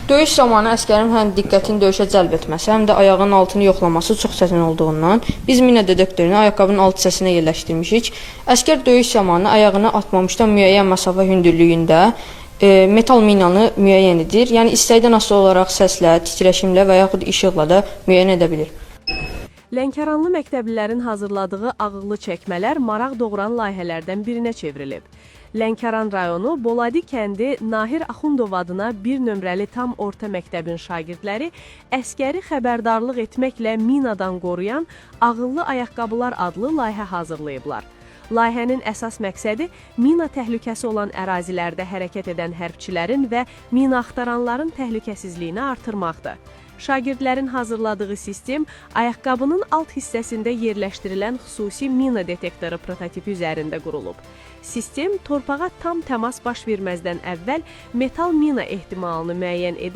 Döyüş zamanı əskərin həm diqqətini döyüşə cəlb etməsi, həm də ayağının altını yoxlaması çox çətin olduğundan biz mina detektorunu ayaqqabının alt hissəsinə yerləşdirmişik. Əskər döyüş zamanı ayağını atmamışdan müəyyən məsafə hündürlüyündə metal minanı müəyyən edir. Yəni istəkdən asılı olaraq səslə, titrəşimlə və yaxud işıqla da müəyyən edə bilir. Lənkəranlı məktəblilərin hazırladığı ağıllı çəkmələr maraq doğuran layihələrdən birinə çevrilib. Lənkəran rayonu Boladi kəndi Nahir Axundov adına 1 nömrəli tam orta məktəbin şagirdləri əskəri xəbərdarlıq etməklə minadan qoruyan ağıllı ayaqqabılar adlı layihə hazırlayıblar. Layihənin əsas məqsədi mina təhlükəsi olan ərazilərdə hərəkət edən hərbçilərin və mina axtaranların təhlükəsizliyini artırmaqdır. Şagirdlərin hazırladığı sistem ayaqqabının alt hissəsində yerləşdirilən xüsusi mina detektoru prototipi üzərində qurulub. Sistem torpağa tam təmas baş verməzdən əvvəl metal mina ehtimalını müəyyən edərək